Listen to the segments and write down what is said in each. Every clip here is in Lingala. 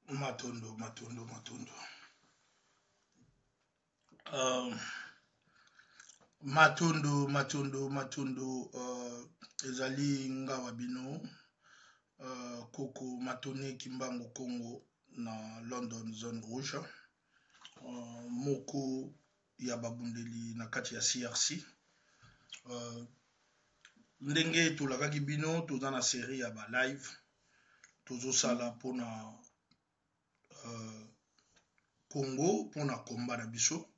Matondo, matondo, matondo. Uh, matondo, matondo, matondo. Ezali ngawa bino koko Matone Kimbangu Kongo na London zone rouge. Moko ya babundeli na kati ya CRC. Ndenge tolakaki bino, toza na série ya ba live tozosala mpona Congo, mpona komba na biso.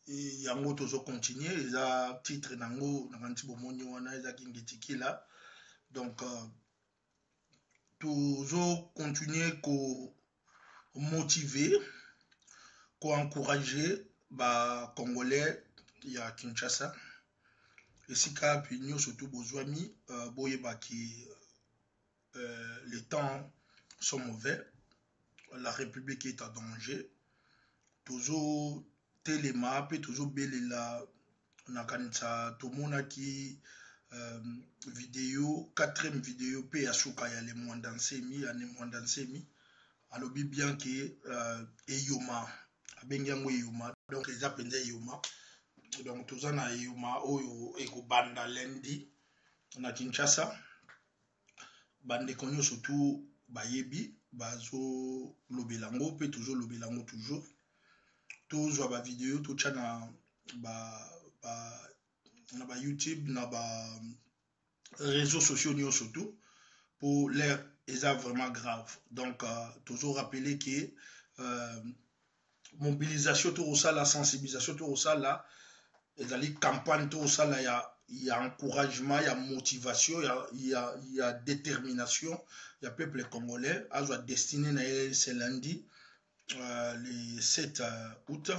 Yango tozocontinue, eza titre nango nakanisi bomoni wana, ezaki Ngetikila. Donc tozocontinue komotiver, koencourager bacongolais ya Kinshasa, esika mpe nyonso tu bozwami. Boyebaki les temps sont mauvais, la République est en danger. Tozotelema mpe tozobelela. Nakanisa tomonaki video, quatrième video mpe ya suka ya Le Mwanda Nsemi, ya Ne Mwanda Nsemi. Alobi bien ke eyoma, abengi yango eyoma. Donc eza mpenza eyoma. Donc toza na eyoma oyo ekobanda lundi na Kinshasa. Bandeko nyonso tu bayebi, bazolobela yango mpe tozolobela yango toujours. Tozwa bavideo, totya na ba YouTube, na ba réseaux sociaux nyonso tu, po l'heure eza vraiment grave. Donc tozorappeler ke mobilisation tokosala, sensibilisation tokosala, ezali campagne tokosala ya encouragement, ya motivation, ya détermination ya peuple congolais azwa destinée na ye. C'est lundi, le 7 août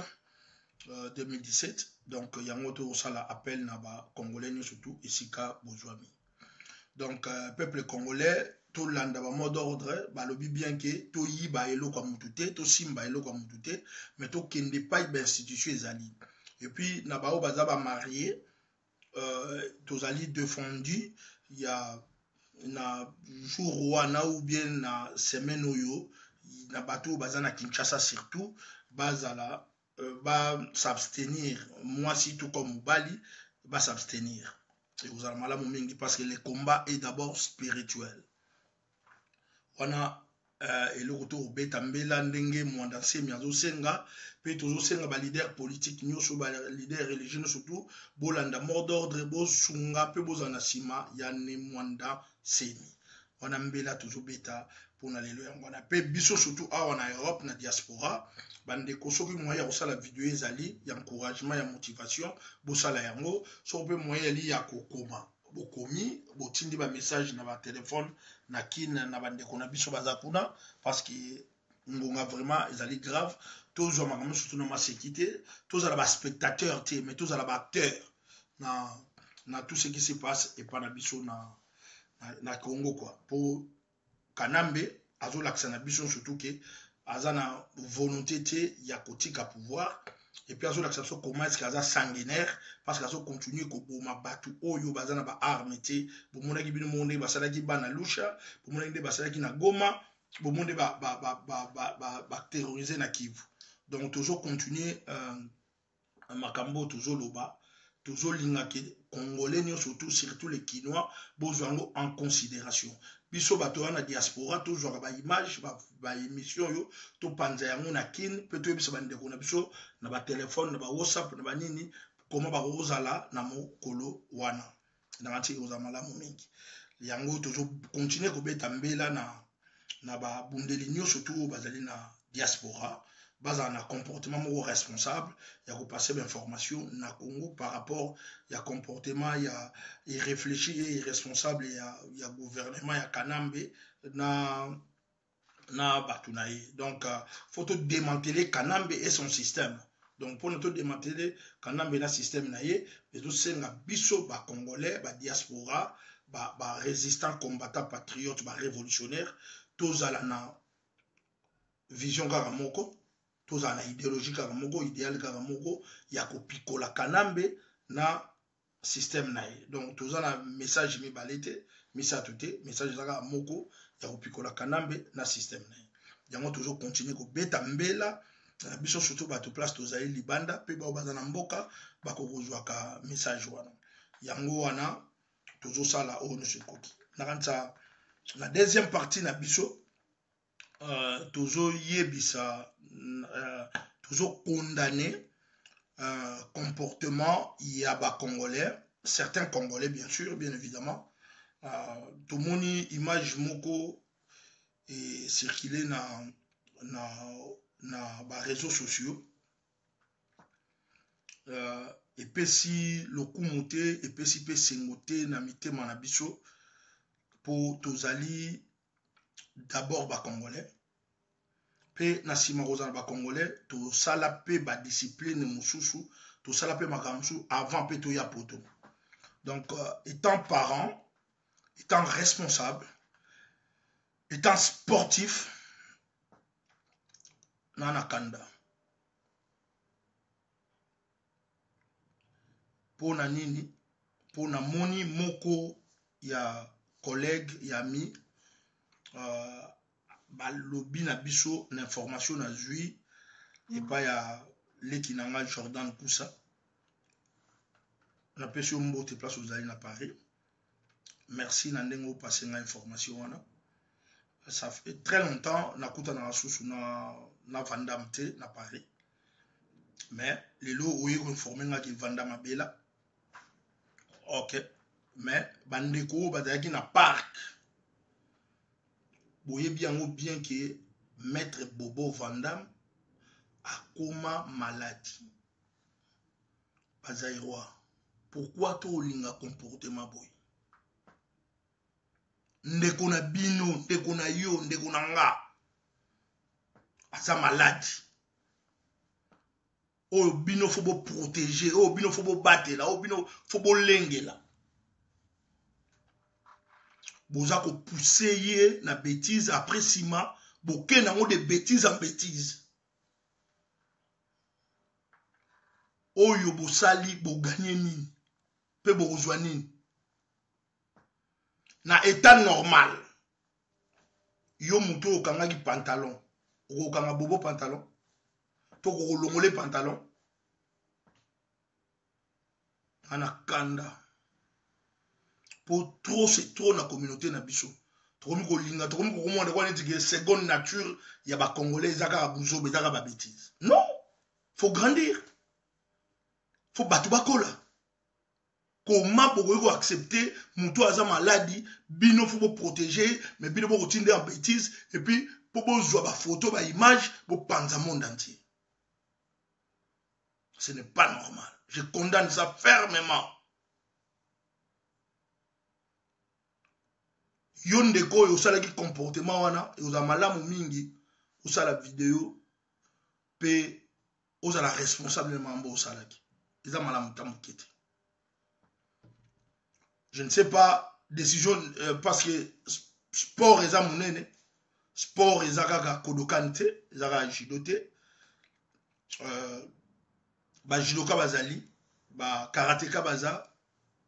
2017. Donc yango tokosala appel na bacongolais nyonso tu esika bozwami. Donc peuple congolais, tolanda bamot d'ordre. Balobi bien ke toyiba eloko ya mutu te, tosimba eloko ya mutu te, mais tokende epai bainstitution ezali. Et puis na baoyo baza bamariés, tozali défendu ya na jour wana ou bien na semaine oyo, na bato oyo baza na Kinshasa surtout, bazala bas'abstenir, mwasi tout comme mobali bas'abstenir, ekozala malamu mingi, parce que le combat est d'abord spirituel. Wana eloko tokobeta mbela ndenge Mwanda Nsemi azosenga, mpe tozosenga baleader politique nyonso, baleader religieux nyonso surtout, bolanda mot d'ordre, bosunga mpe bozala na nsima ya Ne Mwanda Nsemi. Wana mbela tozobeta mpona lelo yango wana. Mpe biso surtout awa na Europe, na diaspora, bandeko, soki moyen ya kosala video ezali ya encouragement, ya motivation, bosala yango. Soki mpe moyen ezali ya kokoma, bokomi, botindi bamessage na batelefone na Kine, na bandeko na biso baza kuna, parce que ngonga vraiment ezali grave. Tozwa makambo surtout na maseki te, tozala baspectateur te, mais tozala baacteur na tout ce qui se passe epa na biso na Congo quoi. Po Kanambe azolakisa na biso surtout ke aza na volonté te ya kotika pouvoir. Et puis azolakisa biso comment est-ce que aza sanguinaire, parce que azocontinue koboma bato oyo baza na baarme te. Bomonaki bino moko ndenge basalaki bana Lusha, bomonaki nde basalaki na Goma, bomoni nde baterroriser na Kivu. Donc tozocontinue makambo oyo tozoloba, tozolinga ke congolais nyonso tout, surtout les Kinois, bozwa yango en considération. Biso bato wana diaspora, tozwaka baimage, baémission oyo, topanza yango na Kine mpe toyebisa bandeko na biso na batelefone, na bawhatsapp, na banini, koma bakozala na mokolo wana. Nanga ntiki kozala malamu mingi. Yango tozocontinue kobeta mbela na babundeli nyonso tu oyo bazali na diaspora, bazala na comportement moko responsable ya kopasser bainformation na Congo par rapport ya comportement ya irréfléchi et irresponsable ya gouvernement ya Kanambe na bato na ye. Donc faut todémanteler Kanambe et son système. Donc mpona todémanteler Kanambe na système na ye, ezosenga biso bacongolais, badiaspora, barésistant, combattant, patriote, barévolutionnaire, tozala na vision kaka moko, tozala na idéologie kaka moko, idéal kaka moko ya kopikola Kanambe na système na ye. Donc toza na message mibale te. Misato te, message eza kaka moko ya kopikola Kanambe na système na ye. Yango tozo continuer kobeta mbela na biso, surtout bato place tozali libanda mpe bao baza na mboka bakokozwaka message wana. Yango wana tozosala oyo nyonso ekoki. Nakanisa na deuxième partie na biso tozoyebisa tozokondane comportement ya bacongolais, certains Congolais bien sûr, bien évidemment. Tomoni image moko ecircule na baréseaux sociaux, epesi lokumu te, epesi mpe sengo te na mitema na biso, mpo tozali d'abord bacongolais, mpe na nsima kozala bacongolais tosala mpe badiscipline mosusu, tosala mpe makambo mosusu avant mpe toya poto. Donc étant parent, étant responsable, étant sportif, na kanda. Mpo na nini? Mpo namoni moko ya collègue ya ami balobi na biso na information nazwi epai ya leki na ngai Jordan Kusa. Napesi yo mbote place ozali na Paris. Merci na ndenge opase ngai information wana. Ça fait très longtemps nakutanaka susu na Vandam te na Paris, mais lelo oye koinforme ngaki Vandam abela. Ok, mais bandeko oyo bazalaki na parc boyebi yango bien ke maître Bobo Vandam akoma maladi. Bazaïrois, pourquoi tolinga comportement boye? Ndeko na bino, ndeko na yo, ndeko na nga aza maladi, oyo bino faut boprotéger, oyo bino faut bobatela, oyo bino faut bolengela, boza kopousse ye na bêtise. Après nsima bokende yango de bêtise en bêtise. Oyo bosali, boganye nini mpe bokozwa nini? Na état normal, yo moto oyo okangaki pantalon, okokanga Bobo pantalon to kokolongole pantalon? Nga na kanda po trop c'est trop na communauté na biso. Tokomi kolinga, tokomi kokomona kwa neti ke seconde nature ya bacongolais eza kaka buzoba, eza kaka babêtise. Non, faut grandir, faut bato bakola. Koma bokoki koaccepte moto aza maladi, bino faut boprotéger, mais bino bokotinda en bêtise et puis mpo bozwa bafoto, baimage, bopanza monde entier. Ce n'est pas normal, je condamne ça fermement. Yo ndeko oyo osalaki comportement wana, ozala malamu mingi osala video mpe ozala responsable na makambo osalaki. Eza malamu ta moke te. Je ne sais pas décision parce que sport eza monene, sport eza kaka Kodokan te, eza kaka judo te. Bajudoka bazali, bakarateka baza,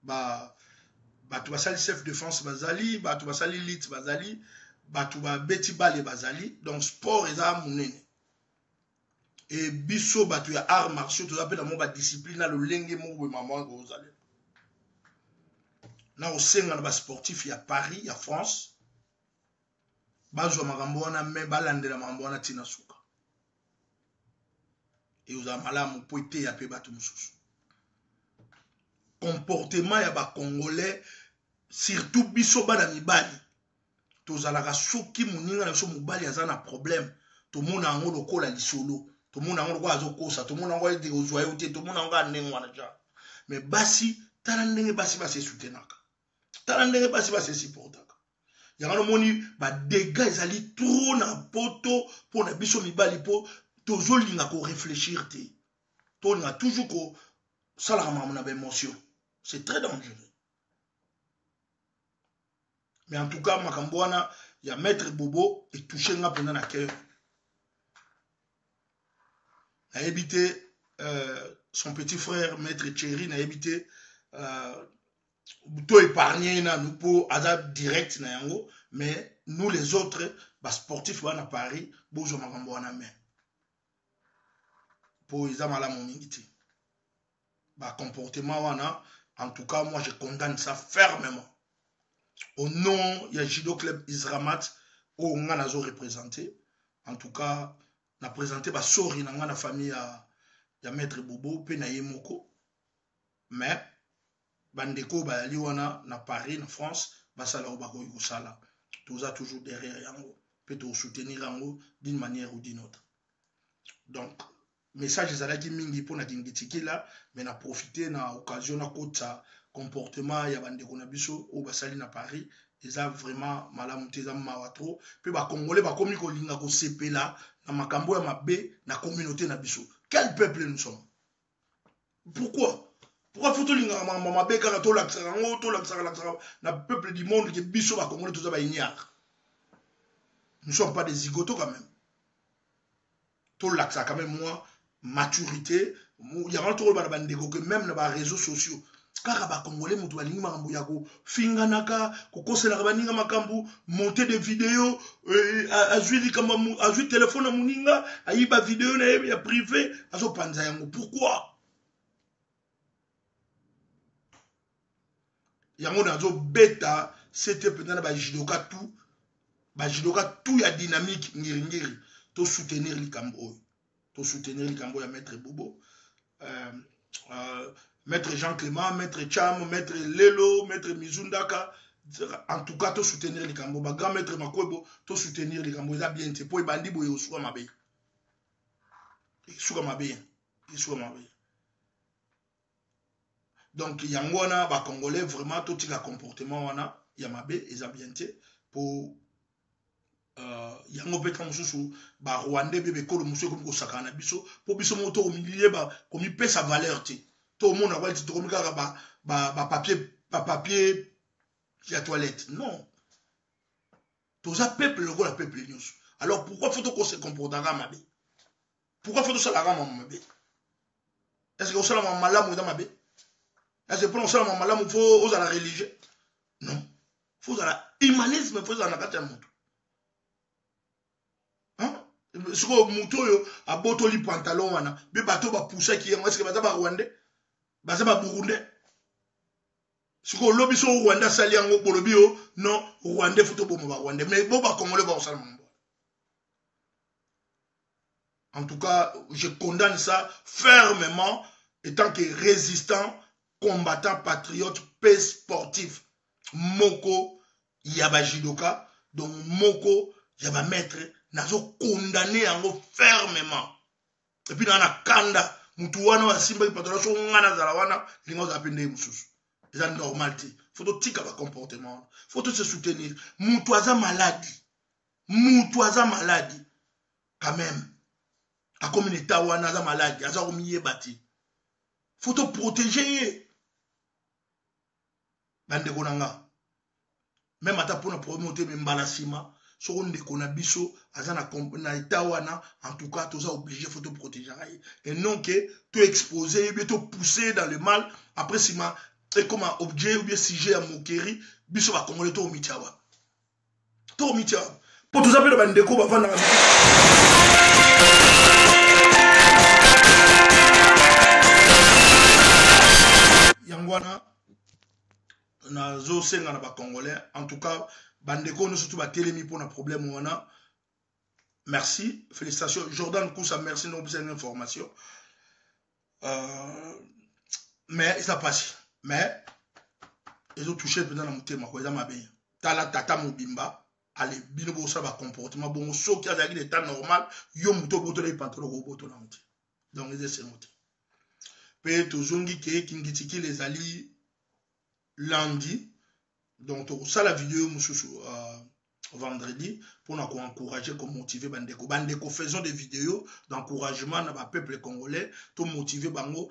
bato basali self défense bazali, bato basali lutte bazali, bato babeti bale bazali. Donc sport eza monene. E biso bato ya art martiaux toza mpe na mwa badiscipline na lolenge moko boye. Mama kozali na kosenga na basportif ya Paris, ya France, bazwa makambo wana me balandela makambo wana ntina suka. Ekozala malamu mpo eteya mpe bato mosusu. Comportement ya bacongolais, surtout biso bana mibali, tozalaka soki moninga na biso mobali aza na problème, tomona yango lokola lisolo, tomona yango lokola azokosa, tomona yango ete ozwa yo te, tomona yango kaka ndenge wana ja. Mais basi, tala ndenge basi basesoutenaka, tala ndenge basi basesupportaka. Yango nomoni badégâts ezali trop na poto mpo na biso mibali, mpo tozolinga korefléchir te, tolinga toujours kosalaka makambo na baémotion. C'est très dangereux. Mais en tout cas, makambo wana ya maître Bobo etouche nga mpenza na cœur. Nayebi te son petit frère maître Thierry, nayebi te. To épargner nanu mpo aza direct na yango, mais nous les autres basportif bana Paris, bozwa makambo wana mais mpo eza malamu mingi te bacomportement wana. En tout cas, moi, je condamne ça fermement au nom ya Judo Club Isramat oyo nga nazo représente. En tout cas, na présente basori na nga na famille ya maître Bobo mpe na ye moko, mais bandeko bayali wana na Paris, na France, basala oyo bakoki kosala. Toza toujours derrière yango mpe tosoutenir yango d'une manière ou d'une autre. Donc message ezalaki mingi mpona Kingitikila, mais na profite na occasion nakotisa comportement ya bandeko na biso oyo basali na Paris. Eza vraiment malamu te, eza mawa trop, mpe bacongolais bakomi kolinga kosepela na makambo ya mabe na communauté na biso. Quel peuple nous sommes? Pourquoi faut tolingaka makambo mabe kaka, tolakisaka yango, tolakisaka lakisaka na peuple du monde ke biso bacongolais toza baignare? Nous sommes pas des zigotos quand même. Tolakisaka quand même mwa maturité. Yango tokoloba na bandeko ke même na baréseaux sociaux kaka, bacongolais moto balingi makambo ya kofinganaka, kokoselaka baninga makambo, monte de video, azwi likambo, azwi telefone ya moninga, ayiba video na ye ya privé, azopanza yango. Pourquoi? Yango nazobeta sete mpenza na bajudoka tout, bajudoka tout ya Dynamique Ngiringiri, tosoutenir likambo oyo, tosoutenir likambo ya maître Bobo, maître Jean Clément, maître Cham, maître Lelo, maître Mizundaka. En tout cas, tosoutenir likambo, bagrand maître Makwebo, tosoutenir likambo. Eza bien te, mpo ebandi boye, osuka mabe, esuka mabe, esuka mabe. Donc yango wana, bacongolais vraiment, totika comportement wana ya mabe, eza bien te, mpo yango mpe ntango mosusu barwandais mpe bekolo mosusu ekomi kosakana na biso, mpo biso moko tokomiliyeba komipesa valeur te. Tomona kwali ti tokomi kaka bapapier bapapier ya toilette. Non, toza peuple lokola peuple nyonso. Alors pourquoi faut tokose comportaka mabe? Pourquoi faut tosalaka mama mabe? Est ce que osala mama malamu eza mabe? Est ce que mpona kosala mama malamu faut ozala religieux? Non, faut ozala humanisme, faut ozala na kati ya moto. Sikoyo moto oyo abotoli pantalon wana mpe bato bapusaki yango, est-ce baza barwandais, baza baburundais? Sikoyo olobi so Rwanda asali yango, bolobi yo non, rwandais, faut toboma barwandais, mais bo bacongolais bakosala mambo. En tout cas, je condamne ça fermement étant que résistant, combattant, patriote pe sportif moko ya bajudoka, donc moko ya bamaître, nazokondane yango fermement. Et puis naa na kanda mutu wana oyo asimbaki patron. So nga nazala wana, linga ozala mpe ndenge mosusu, eza normal te. Faut totika bacomportement wana, faut tose soutenir. Mutu aza maladi, mutu aza maladi quand même, akomi na eta wana, aza maladi, aza komiyeba te, faut toprotéger ye. Bandeko na nga, même ata mpona problème te, me mbala nsima soko ndeko na biso aza na état wana, en tout cas toza obligé, faut toprotégeaka ye et non ke toexpose ye, bien topousse dans le mal, après nsima ekoma objet ou bien sujet ya moquerie. Biso bacongolais tokomitia wa, tokomitia wa, mpo toza mpe na bandeko bavandaka. Yango wana nazosenga na bacongolais, en tout cas bandeko nyonso tu batelemi mpona problème wana, merci, félicitations. Jordan Kusa, merci ndenge opesa information, mais eza mpasi, mais ezotouche mpenza na motema ko, eza mabe. Tala tata mobimba ale, bino bosala bacomportement bongo. Soki azalaki na état normal, yo moto obotola ye pantalon, kobotola yango te. Donc eza esengo te. Mpe tozongi ke Kingitikile ezali lundi, donc tokosala video mosusu vendredi mpona koencourager, komotiver bandeko. Bandeko, faisons des vidéos d'encouragement na bapeuple congolais, tomotiver bango.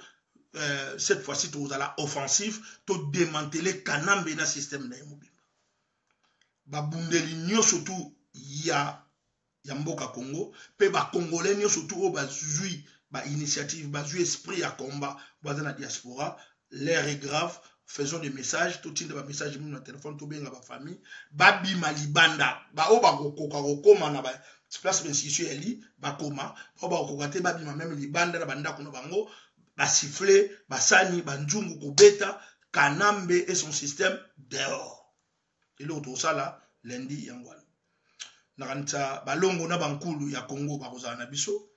Cette fois-ci tozala offensif, todémanteler Kanambe na système na ye mobimba. Babundeli nyonso tu ya mboka Congo mpe bacongolais nyonso tu oyo bazwi bainitiative, bazwi esprit ya combat, baza na diaspora, l'heure est grave. Faisons des messages, totinda ba message mino na telefone, tobenga ba famille babima libanda, baoyo bakokoka kokoma na ba place ba institution yali bakoma, baoyo bakokoka te babima meme libanda na bandako na bango, basiffle basani banzungu kobeta Kanambe et son système dehors. Eloko tokosala lundi yango wana. Nakanisa balongo na bankulu ya Congo bakozala na biso.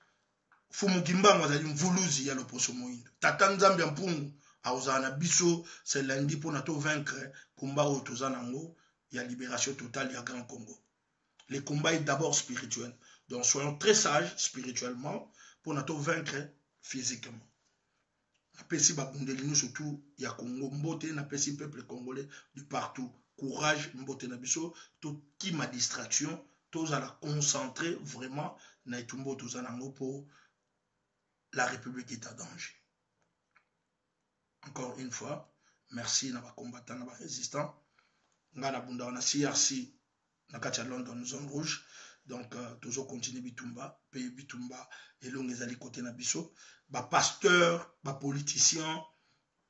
Fumu Kimbangu azali mvuluzi ya loposo moindo. Tata Nzambe ya mpungu akozala na biso ce lundi mpona to vaincre combat oyo toza nango ya libération totale ya Grand Congo. Le combat est d'abord spirituel. Donc soyons très sages spirituellement mpona to vaincre physiquement. Napesi babundeli nyonso tu ya Congo mbote, napesi peuple congolais de partout courage, mbote na biso, tokima distraction, tozala concentré vraiment na etumba oyo toza nango mpo la République est en danger. Encore une fois, merci na bacombattant na barésistant. Ngai nabundaka na CRC na kati ya London, zone rouge. Donc tozo continuer bitumba, pe bitumba elongo ezali kote na biso. Ba pasteur, ba politicien,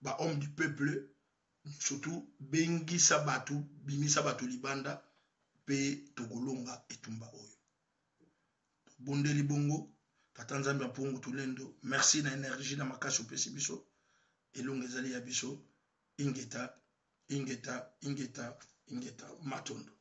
ba homme du peuple, surtout bengisa bato, bimisa bato libanda, pe tokolonga etumba oyo. Tobondeli bongo Tata Nzambe ya Mpungu Tulendo, merci na énergie na makasi opesi biso, elongo ezali ya biso. Ingeta, ingeta, ingeta, ingeta, matondo.